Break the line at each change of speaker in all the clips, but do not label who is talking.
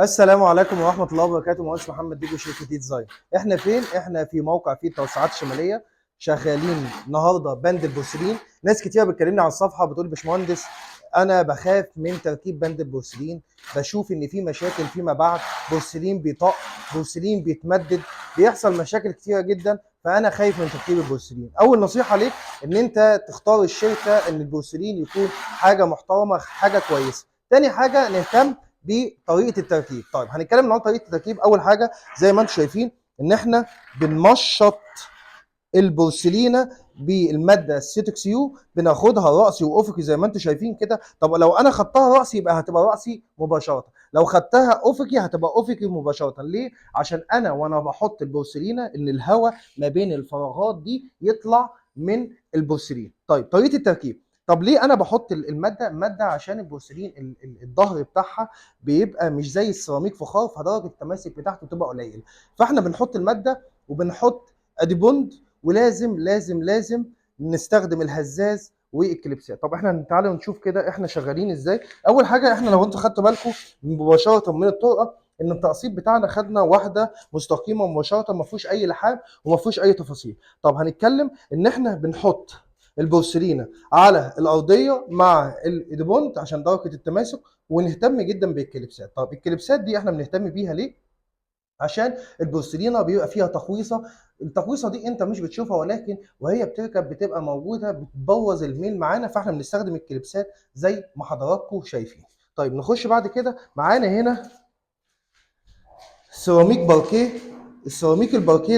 السلام عليكم ورحمة الله وبركاته. مهندس محمد ديجو، شركة ديزاين. احنا فين؟ احنا في موقع فيه التوسعات الشمالية، شغالين النهارده بند البورسلين. ناس كتير بتكلمني على الصفحة بتقول باشمهندس انا بخاف من تركيب بند البورسلين، بشوف ان في مشاكل فيما بعد، بورسلين بيطق، بورسلين بيتمدد، بيحصل مشاكل كتيرة جدا، فانا خايف من تركيب البورسلين. اول نصيحة ليك ان انت تختار الشركة ان البورسلين يكون حاجة محترمة، حاجة كويسة. تاني حاجة نهتم بطريقة التركيب. طيب هنتكلم النهارده طريقه التركيب. اول حاجة زي ما انتم شايفين ان احنا بنمشط البورسلينه بالماده السيتوكس يو، بناخدها راسي وافقي زي ما انتم شايفين كده. طب لو انا خدتها راسي يبقى هتبقى راسي مباشرة، لو خدتها افقي هتبقى افقي مباشرة. ليه؟ عشان انا وانا بحط البورسلينه ان الهواء ما بين الفراغات دي يطلع من البورسلين. طيب طريقه التركيب. طب ليه انا بحط المادة مادة؟ عشان البورسلين الظهر بتاعها بيبقى مش زي السيراميك فخار، فدرجه التماسك بتاعته بتبقى قليله. فاحنا بنحط المادة وبنحط اديبوند، ولازم لازم لازم نستخدم الهزاز والكليبسات. طب احنا تعالوا نشوف كده احنا شغالين ازاي. اول حاجة احنا لو انتوا خدتوا بالكم مباشرة من الطرقه ان التقسيط بتاعنا خدنا واحدة مستقيمة مباشرة، ما فيهوش اي لحام وما فيهوش اي تفاصيل. طب هنتكلم ان احنا بنحط البورسلينه على الارضية مع الاديبوند عشان درجه التماسك، ونهتم جدا بالكليبسات. طب الكليبسات دي احنا بنهتم بيها ليه؟ عشان البورسلينه بيبقى فيها تقويصه، التقويصه دي انت مش بتشوفها، ولكن وهي بتركب بتبقى موجودة، بتبوظ الميل معانا، فاحنا بنستخدم الكليبسات زي ما حضراتكم شايفين. طيب نخش بعد كده معانا هنا سيراميك باركيه. السيراميك الباركيه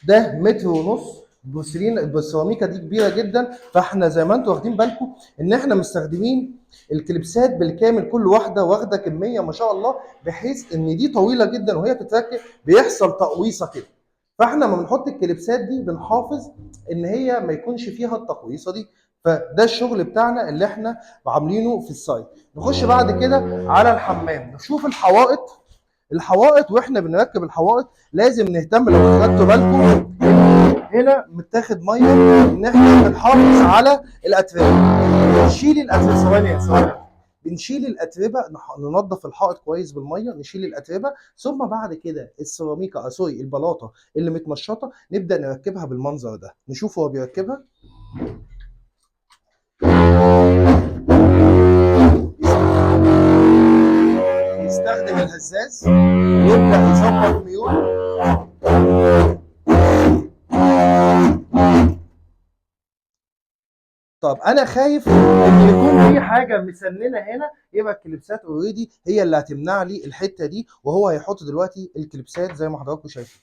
ده متر ونص. البورسلين السيراميكا دي كبيرة جدا، فاحنا زي ما انتم واخدين بالكم ان احنا مستخدمين الكليبسات بالكامل، كل واحدة واخده كمية ما شاء الله، بحيث ان دي طويلة جدا وهي بتتركب بيحصل تقويصه كده. فاحنا لما بنحط الكليبسات دي بنحافظ ان هي ما يكونش فيها التقويصه دي. فده الشغل بتاعنا اللي احنا عاملينه في ال site. نخش بعد كده على الحمام، نشوف الحوائط. الحوائط واحنا بنركب الحوائط لازم نهتم، لو خدتوا بالكم هنا متاخد مية، ان احنا بنحافظ على الاتربه، بنشيل الاتربه. ثواني ثواني، بنشيل الاتربه، ننظف الحائط كويس بالمية، نشيل الاتربه، ثم بعد كده السيراميكا sorry البلاطه اللي متمشطه نبدا نركبها بالمنظر ده. نشوف هو بيركبها. يستخدم الهزاز، يبدا يظبط ميول. طب انا خايف ان يكون في حاجة مسننه هنا، يبقى الكليبسات already هي اللي هتمنع لي الحتة دي، وهو هيحط دلوقتي الكليبسات زي ما حضراتكم شايفين.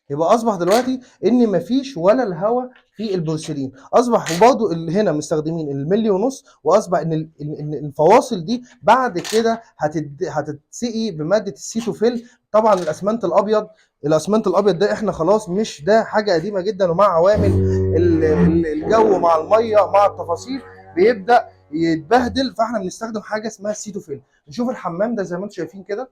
يبقى اصبح دلوقتي ان مفيش ولا الهواء في البورسلين، اصبح وبرده اللي هنا مستخدمين الملي ونص، واصبح ان الفواصل دي بعد كده هتتسقي بمادة السيتوفيل. طبعا الاسمنت الابيض، الاسمنت الابيض ده احنا خلاص مش، ده حاجة قديمة جدا، ومع عوامل الجو مع المية مع التفاصيل بيبدا يتبهدل، فاحنا بنستخدم حاجة اسمها السيتوفيل. نشوف الحمام ده زي ما انتم شايفين كده،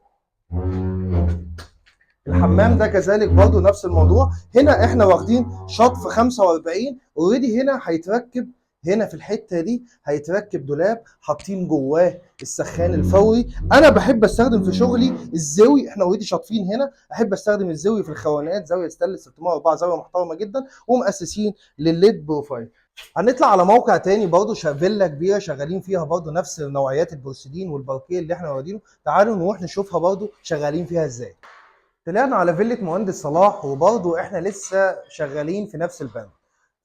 الحمام ده كذلك برضو نفس الموضوع. هنا احنا واخدين شطف 45 already. هنا هيتركب، هنا في الحتة دي هيتركب دولاب حاطين جواه السخان الفوري. انا بحب استخدم في شغلي الزاوي، احنا already شاطفين هنا، احب استخدم الزاوي في الخوانات، زاوية ستانلس 604، زاوية محترمه جدا، ومؤسسين للل lid profile. هنطلع على موقع تاني برضه، فيلا كبيرة شغالين فيها برضه نفس نوعيات البورسلين والباركيه اللي احنا واخدينه. تعالوا نروح نشوفها برضه شغالين فيها ازاي. طلعنا على فيلة مهندس صلاح، وبرضه احنا لسه شغالين في نفس البند.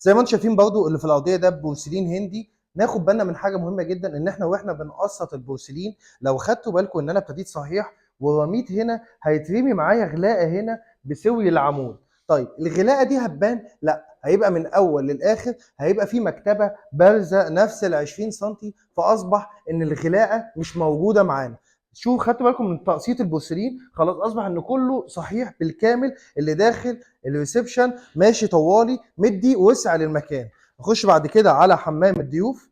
زي ما انتم شايفين برضه اللي في الارضية ده بورسلين هندي. ناخد بالنا من حاجة مهمة جدا، ان احنا واحنا بنقسط البورسلين لو خدتوا بالكم ان انا ابتديت صحيح ورميت هنا، هيترمي معايا غلاقه هنا بسوي العمود. طيب الغلاقه دي هتبان؟ لا، هيبقى من اول للاخر هيبقى في مكتبه بارزة نفس ال 20 سم، فاصبح ان الغلاقه مش موجودة معانا. شوف خدتوا بالكم من تقسيط البورسلين، خلاص اصبح ان كله صحيح بالكامل، اللي داخل ال reception ماشي طوالي مدي وسع للمكان. نخش بعد كده على حمام الضيوف.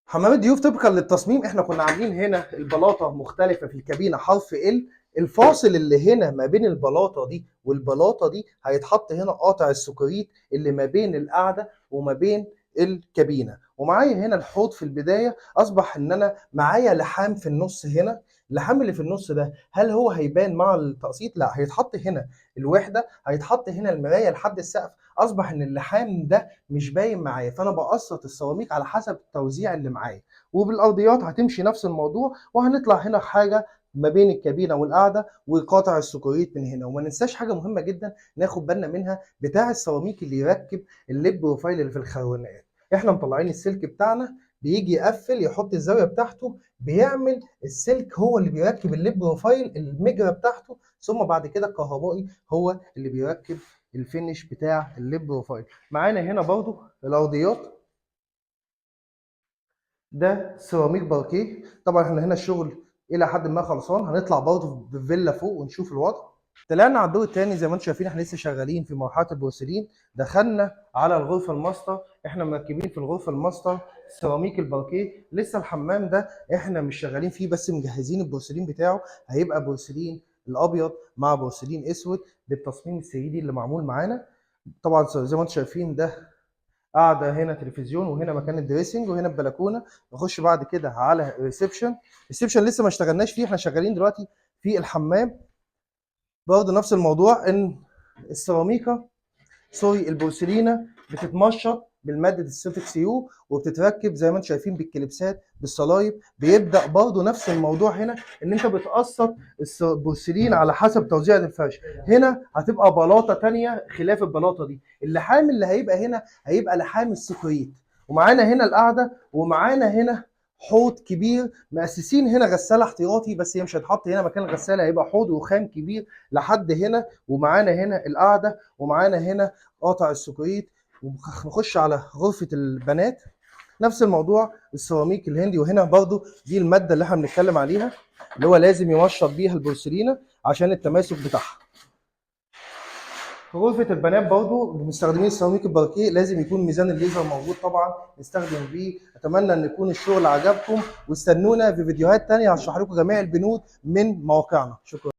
حمام الضيوف طبقا للتصميم احنا كنا عاملين هنا البلاطه مختلفة في الكابينه حرف ال، الفاصل اللي هنا ما بين البلاطه دي والبلاطه دي هيتحط هنا قاطع السكريت اللي ما بين القعدة وما بين الكابينه. ومعايا هنا الحوض في البداية، اصبح ان انا معايا لحام في النص هنا. اللحام اللي في النص ده هل هو هيبان مع التقسيط؟ لا، هيتحط هنا الوحدة، هيتحط هنا المراية لحد السقف. اصبح ان اللحام ده مش باين معايا، فانا بقسط السيراميك على حسب التوزيع اللي معايا. وبالارضيات هتمشي نفس الموضوع، وهنطلع هنا حاجة ما بين الكابينه والقعده وقاطع السكريت من هنا. وما ننساش حاجة مهمة جدا ناخد بالنا منها، بتاع السيراميك اللي يركب ال lip profile اللي في الخوانات. احنا مطلعين السلك بتاعنا، بيجي يقفل يحط الزاوية بتاعته، بيعمل السلك هو اللي بيركب ال lip profile المجرى بتاعته، ثم بعد كده الكهربائي هو اللي بيركب ال finish بتاع ال lip profile. معانا هنا برضو الارضيات، ده سيراميك باركيه. طبعا احنا هنا الشغل الى حد ما خلصان، هنطلع برضه بفيلا فوق ونشوف الوضع. طلعنا على الدور الثاني، زي ما انتم شايفين احنا لسه شغالين في مرحلة البورسلين. دخلنا على الغرفة الماستر، احنا مركبين في الغرفة الماستر سيراميك الباركيه. لسه الحمام ده احنا مش شغالين فيه، بس مجهزين البورسلين بتاعه، هيبقى بورسلين الابيض مع بورسلين اسود بالتصميم السريري اللي معمول معانا. طبعا زي ما انتم شايفين ده قاعدة هنا تلفزيون، وهنا مكان ال dressing، وهنا البلكونه. نخش بعد كده على ال reception. ال reception لسه ما اشتغلناش فيه، احنا شغالين دلوقتي في الحمام. برضه نفس الموضوع، ان السيراميكا sorry البورسلينه بتتمشط بالماده السيرفكس يو، وبتتركب زي ما انتم شايفين بالكليبسات بالصلايب. بيبدا برضه نفس الموضوع هنا، ان انت بتقسط البورسلين على حسب توزيع الفرش. هنا هتبقى بلاطة تانية خلاف البلاطه دي. اللحام اللي هيبقى هنا هيبقى لحام السكريت. ومعانا هنا القعدة، ومعانا هنا حوض كبير. مؤسسين هنا غسالة احتياطي، بس هي مش هتحط هنا مكان الغسالة، هيبقى حوض رخام كبير لحد هنا. ومعانا هنا القعدة، ومعانا هنا قاطع السكريت. ونخش على غرفة البنات، نفس الموضوع السيراميك الهندي. وهنا برضو دي المادة اللي احنا بنتكلم عليها، اللي هو لازم يمشط بيها البورسلينه عشان التماسك بتاعها. في غرفة البنات برضو مستخدمين السيراميك الباركيه، لازم يكون ميزان الليزر موجود طبعا نستخدم بيه. اتمنى ان يكون الشغل عجبكم، واستنونا في فيديوهات تانية هشرح لكم جميع البنود من مواقعنا. شكرا.